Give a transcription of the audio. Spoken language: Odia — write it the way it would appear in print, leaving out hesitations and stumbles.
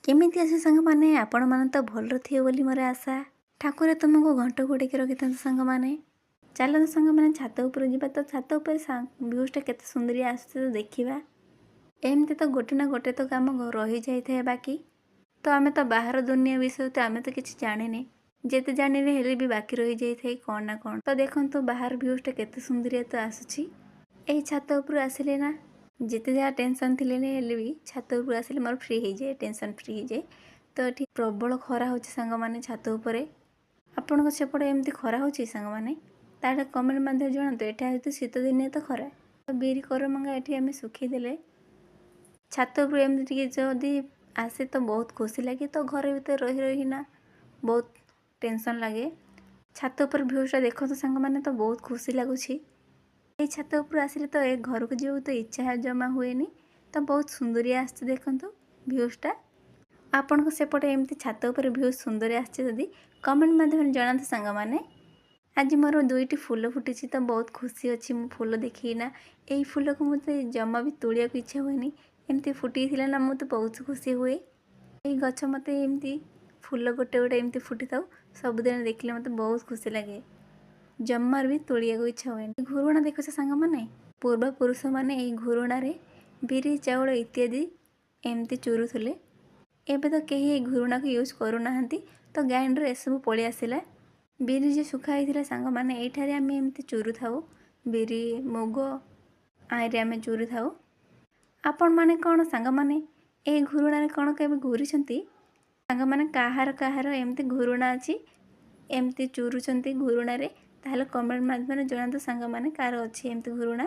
କେମିତି ଅଛ ସାଙ୍ଗମାନେ? ଆପଣମାନେ ତ ଭଲରେ ଥିବେ ବୋଲି ମୋର ଆଶା। ଠାକୁର ତୁମକୁ ଘଣ୍ଟ ଘୋଡ଼େଇକି ରଖିଥାନ୍ତୁ ସାଙ୍ଗମାନେ। ଚାଲନ୍ତୁ ସାଙ୍ଗମାନେ, ଛାତ ଉପରୁ ଯିବା। ତ ଛାତ ଉପରେ ଭ୍ୟୁଜଟା କେତେ ସୁନ୍ଦରିଆ ଆସୁଛି ତ ଦେଖିବା। ଏମିତି ତ ଗୋଟେ ନା ଗୋଟେ ତ କାମ ରହିଯାଇଥାଏ ବାକି। ତ ଆମେ ତ ବାହାର ଦୁନିଆ ବିଷୟରେ ତ ଆମେ ତ କିଛି ଜାଣିନେ। ଯେତେ ଜାଣିଲେ ହେଲେ ବି ବାକି ରହିଯାଇଥାଏ କ'ଣ ନା କ'ଣ। ତ ଦେଖନ୍ତୁ, ବାହାର ଭ୍ୟୁଜଟା କେତେ ସୁନ୍ଦରିଆ ତ ଆସୁଛି। ଏଇ ଛାତ ଉପରୁ ଆସିଲେ ନା, ଯେତେ ଯାହା ଟେନସନ୍ ଥିଲେ ହେଲେ ବି ଛାତ ଉପରୁ ଆସିଲେ ମୋର ଫ୍ରି ହେଇଯାଏ, ଟେନସନ୍ ଫ୍ରି ହେଇଯାଏ। ତ ଏଠି ପ୍ରବଳ ଖରା ହେଉଛି ସାଙ୍ଗମାନେ ଛାତ ଉପରେ। ଆପଣଙ୍କ ସେପଟେ ଏମିତି ଖରା ହେଉଛି ସାଙ୍ଗମାନେ? ତାହେଲେ କମେଣ୍ଟ ମାଧ୍ୟମରେ ଜଣାନ୍ତୁ। ଏଠି ଯେହେତୁ ଶୀତ ଦିନିଆ ତ ଖରା। ତ ବିରି କରମଙ୍ଗା ଏଠି ଆମେ ଶୁଖେଇଦେଲେ। ଛାତ ଉପରୁ ଏମିତି ଟିକେ ଯଦି ଆସେ ତ ବହୁତ ଖୁସି ଲାଗେ। ତ ଘର ଭିତରେ ରହି ରହିନା ବହୁତ ଟେନସନ୍ ଲାଗେ। ଛାତ ଉପରେ ଭ୍ୟୁଟା ଦେଖନ୍ତୁ ସାଙ୍ଗମାନେ, ତ ବହୁତ ଖୁସି ଲାଗୁଛି। ଏଇ ଛାତ ଉପରୁ ଆସିଲେ ତ ଏ ଘରକୁ ଯିବାକୁ ତ ଇଚ୍ଛା ଜମା ହୁଏନି। ତ ବହୁତ ସୁନ୍ଦରିଆ ଆସିଛି, ଦେଖନ୍ତୁ ଭ୍ୟୁଜଟା। ଆପଣଙ୍କ ସେପଟେ ଏମିତି ଛାତ ଉପରେ ଭ୍ୟୁ ସୁନ୍ଦର ଆସିଛି ଯଦି କମେଣ୍ଟ ମାଧ୍ୟମରେ ଜଣାନ୍ତୁ ସାଙ୍ଗମାନେ। ଆଜି ମୋର ଦୁଇଟି ଫୁଲ ଫୁଟିଛି, ତ ବହୁତ ଖୁସି ଅଛି ମୁଁ ଫୁଲ ଦେଖିକିନା। ଏଇ ଫୁଲକୁ ମୋତେ ଜମା ବି ତୋଳିବାକୁ ଇଚ୍ଛା ହୁଏନି। ଏମିତି ଫୁଟିଥିଲା ନା, ମୁଁ ତ ବହୁତ ଖୁସି ହୁଏ। ଏଇ ଗଛ ମୋତେ ଏମିତି ଫୁଲ ଗୋଟେ ଗୋଟେ ଏମିତି ଫୁଟିଥାଉ, ସବୁଦିନ ଦେଖିଲେ ମୋତେ ବହୁତ ଖୁସି ଲାଗେ। ଜମାରୁ ବି ତୋଳିବାକୁ ଇଚ୍ଛା ହୁଏନି। ଘୁରୁଣା ଦେଖୁଛ ସାଙ୍ଗମାନେ? ପୂର୍ବପୁରୁଷମାନେ ଏଇ ଘୁରୁଣାରେ ବିରି, ଚାଉଳ ଇତ୍ୟାଦି ଏମିତି ଚୁରୁଥିଲେ। ଏବେ ତ କେହି ଏଇ ଘୁରୁଣାକୁ ୟୁଜ୍ କରୁନାହାନ୍ତି, ତ ଗ୍ରାଇଣ୍ଡର ଏସବୁ ପଳେଇ ଆସିଲା। ବିରି ଯେ ଶୁଖା ହେଇଥିଲା ସାଙ୍ଗମାନେ, ଏଇଠାରେ ଆମେ ଏମିତି ଚୁରୁଥାଉ। ବିରି, ମୁଗ ଆଇରେ ଆମେ ଚୁରୁଥାଉ। ଆପଣମାନେ କ'ଣ ସାଙ୍ଗମାନେ ଏଇ ଘୁରୁଣାରେ କ'ଣ କେବେ ଘୁରିଛନ୍ତି? ସାଙ୍ଗମାନେ, କାହାର କାହାର ଏମିତି ଘୁରୁଣା ଅଛି, ଏମିତି ଚୁରୁଛନ୍ତି ଘୁରୁଣାରେ, ତାହେଲେ କମେଣ୍ଟ ମାଧ୍ୟମରେ ଜଣାନ୍ତୁ ସାଙ୍ଗମାନେ, କାହାର ଅଛି ଏମିତି ଘୁରୁଣା।